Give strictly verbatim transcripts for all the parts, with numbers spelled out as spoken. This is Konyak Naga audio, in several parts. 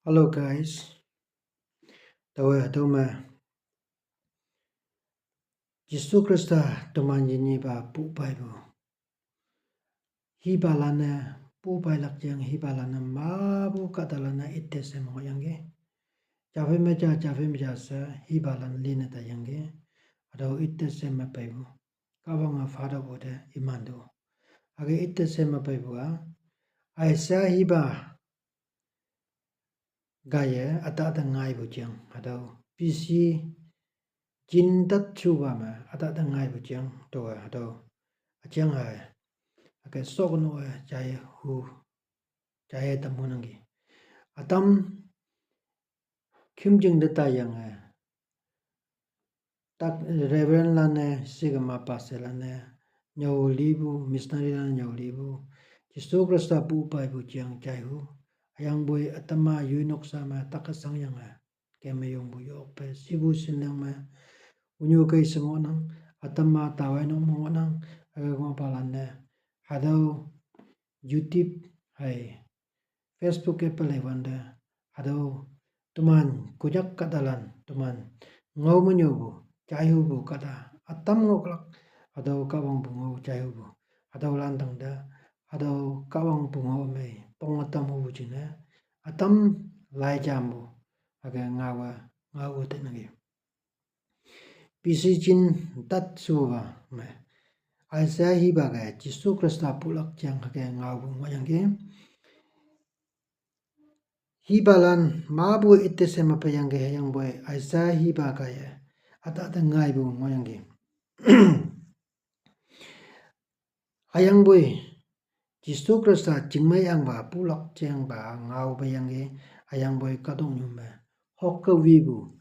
Hello guys. Taowe hatüo me Jesu Khrista teman yinyepa pu paipu. Hipalan-e pu pailak jeng hipalan-e mapu kahtalan-e itte she me ngohyangki. Japhei me ja, japhei me ja she hipalan line taiyangki. Hatüo itte she me peipu. Kahwange fatherpu te iman tu. Hüke itte she me peipu a. Isaiah hipa kaiye ütah te ngaipu jeng hatüo. B C jin tat shupa me ütah te ngaipu jeng taowe hatüo. Üjeng hai. Hüke shokono-e jaiye hu. Jaiye tamhunangki. Ütam khümjing te taiyange. Tak Reverend lan-e, shikema pastor lan-e, nyüolipu, missionary lan-e nyüolipu, Jesu Khrista pu paipu jeng jaihu, hüyangpoi ütama yoi noksa me tak-e shangyange, keme yongpu yokpe, shipu shinleng me, ünyu kei she ngohnang, ütama taowe nok me ngohnang, hüke ngohpalan-e, hatüo YouTube hei Facebook app pe leiwante, hatüo teman Konyak kahtalan teman ngao me nyüopu, jaihupu kahta ütam ngohlak, hatüo Kahwangpu ngao jaihupu, hatüo lan tangte, hatüo Kahwangpu ngao mei pong ütam hupu jingne, ütam lai jampu, hüke ngaowe, ngaowe tenangki. B C jin tat shupa me Isaiah hipa kaiye Jesu Khrista pulak jeng hüke ngaopu ngohyangki. Hipalan mapu itte she me peiyangki hüyangpoi Isaiah hipa kaiye ütah te ngaipu ngohyangki. Hüyangpoi Jesu Khrista chingmei ahngpa pulak jengpa ngao peiyangki, hüyangpoi kahtoknyu me hokke wipu,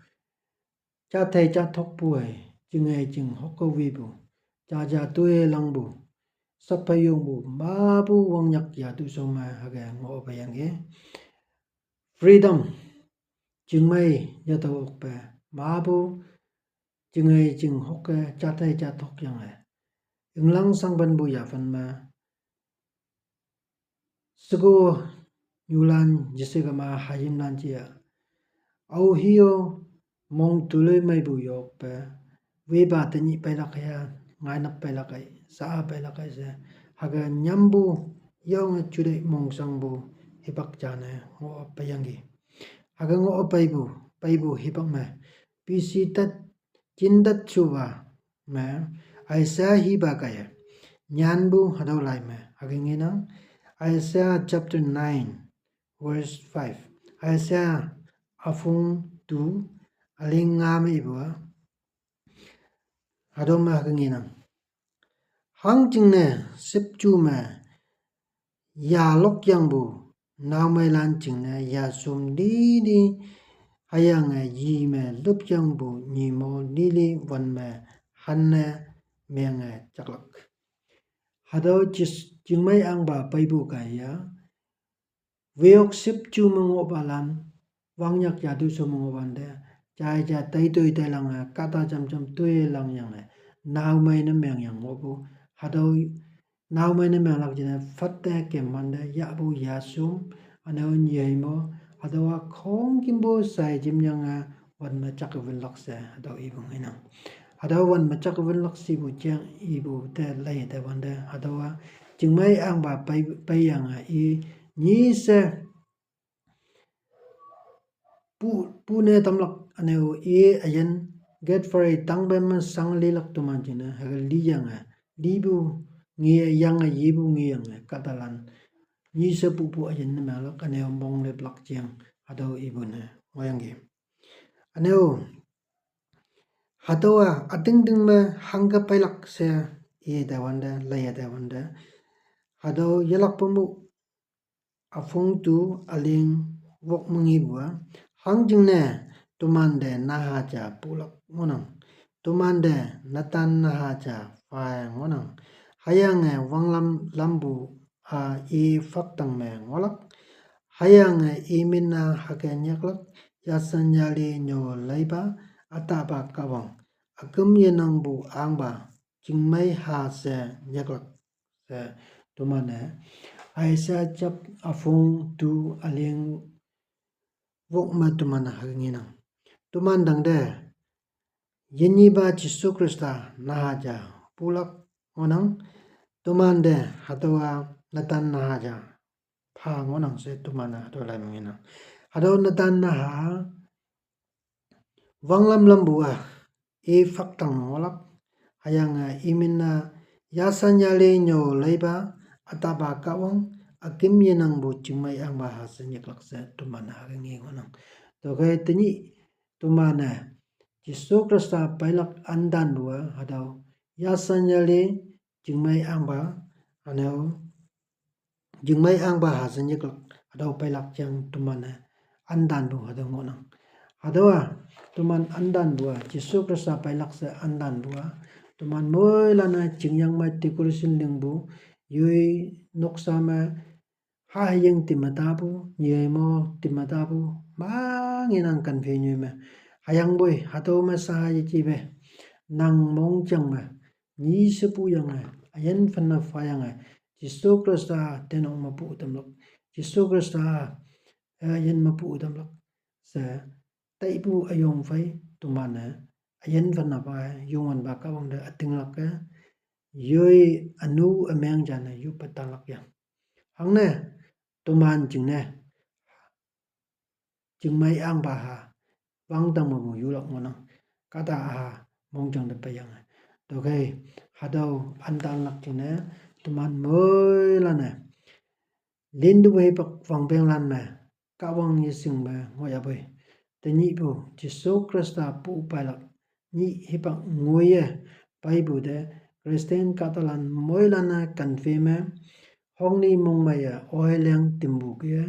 jathei jathokpu hei, chingei ching hokke wipu, jaja toilangpu, sappheyongpu, mapu wangnyak yatu shao me hüke ngoh peiyangki. Freedom, chingmei yatüo okpe, mapu, chingei ching hokke jathei jathok yange, inglang sangpenpu yaphan me, sheko nyulan yeshekema hayimlan ja, aohe-o mong tuloi meipu yokpe, wepa tenyih peilak ya, ngainap peilak ei, sa peilak ei she, hüke nyampu, yonge juteih mongshangpu, hipak jane ngoh peiyangki. Hüke ngoh peipu, peipu hipak me, B C tat, jin tat shupa me, Isaiah hipa kaiye nyanpu hatüo lai me hüke ngenang. Isaiah chapter nine, verse five. Isaiah üpong tu, üleng nga me ipu a, hatüo me hüke ngenang. Hangjingne shüpju me yalok yangpu, naomeilan jingne yashum lili, hüyange yi me lüp yangpu nyimo lili wan me hanne menge jaklak. Hatüo jis, chingmei ahngpa peipu kaiye, weok shüpju me ngohpalan, wangnyak yatu shao me ngohwante, jai ja tai toi tailange, kahta jam jam toilang yange, naomei ne mengyang ngohpu, hatüo naomei ne menglak jingne phatte kemwante yahpu yashum, üne-o nyei mo, hatüowa khongkümpu shai jimyange, wan me jak winlak she hatüo ipu ngenang. Hatüo wan me jak winlak shepu jeng ipu te lei te wante, hatüowa chingmei ahngpa pei, peiyange i, nyi she pu, pune tamlak üne-o i üyin, Good Friday tangpe me shang lilak teman jingne, hüke liyange, lipu nge yange yepu ngeyange, kahtalan, nyi she pupu üyin ne menglak, üne-o mong leplak jeng, hatüo ipu ne ngohyangki. Üne-o, hatüowa ütingting me hangke peilak she, i taiwante, lei taiwante, hatüo yelakpe mu, üpong tu, üleng wok me ngepu a, hangjingne, tomante naha ja pulak ngohnang, tomante netan naha ja pha ngohnang, hüyange wanglam lampu a i phaktang me ngohlak, hüyange i min-a hüke nyaklak, yasanyali nyüo leipa, ütahpa Kahwang, üküm yenangpu ahngpa, chingmei ha she nyaklak she, toman-e, Isaiah chap üpong tu üleng wok me teman-e hüke ngenang. Teman dang te yinyepa Jesu Khrista naha ja pulak ngohnang. Teman te hatüowa netan naha ja pha ngohnang she teman-e hatüo lai me ngenang. Hatüo netan naha wanglam lampu-a i phaktang ngohlak. Hüyange imin-a yasan yale nyüo leipa, ütapa Kahwang, üküm yenangpu chingmei ahngpa ha she nyiklak she teman-e hüke nge ngohnang. Tüokhei tenyih teman-e Jesu Khrista peilak antanpu-a hatüo yasan yale chingmei ahngpa, üne-o chingmei ahngpa ha she nyiklak hatüo peilak jang teman-e antanpu hatüo ngohnang. Hatüowa teman antanpu-a Jesu Khrista peilak she antanpu-a teman moilan-e chingyang me decoration lingpu, yoi noksa me hahüying timme tapu, nyei mo timme tapu, ma ngenang kanphe nyoi me. Hüyangpoi hatüo me sha yejepe nang mongjang me nyi shepuyange, üyin phenne phayange, Jesu Khrista tenok mepu tamlak, Jesu Khrista, eh, üyin mepu tamlak she taipu üyong phei teman-e üyin phenne pha, Youngwanpa Kahwang te ütinglak-e, yoi ünu ümeng jane yoppe tanlak yang. Hangne teman jingne chingmei ahngpa ha wangdang mepu yulak ngohnang, kahta-a mongjang te peiyange. Tüokhei hatüo antanlak jingne teman moilan-e lintu hipak wangpenglan me Kahwang yeshing me ngohyapoi. Tenyihpu Jesu Khrista pu peilak nyih hipak ngoiye peipu te Christian kahtalan moilan-e kanphe me hongni mongmeiye oileng timpu ke,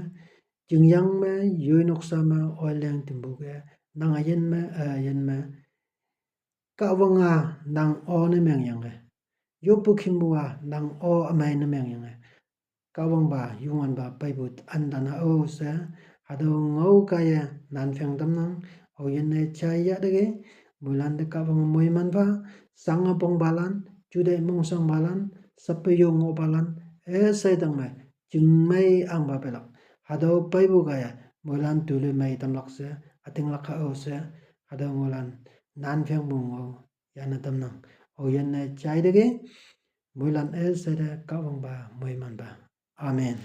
chingyang me, yoi noksa me oileng timpu ke, nang üyin me, eh, üyin me Kahwang-a nang o ne mengyange, yoppu khimpu-a nang o ümei ne mengyange, Kahwangpa Youngwanpa peipu antan-a o she hatüo ngao kaiye nan pheng tamnang. Aoyinne jai yahteki moilan te Kahwange moiman pha, shange pongpalan, jute mongshangpalan, sappe yo ngohpalan, üshei tang me chingmei ahngpa peilak hatüo peipu kaiye moilan tule mei tamlak she ütinglak ha-o she hatüo ngaolan nan phengpu ngao yane tamnang. Aoyinne jaiteki moilan üshei te Kahwangpa moiman pha. Amen.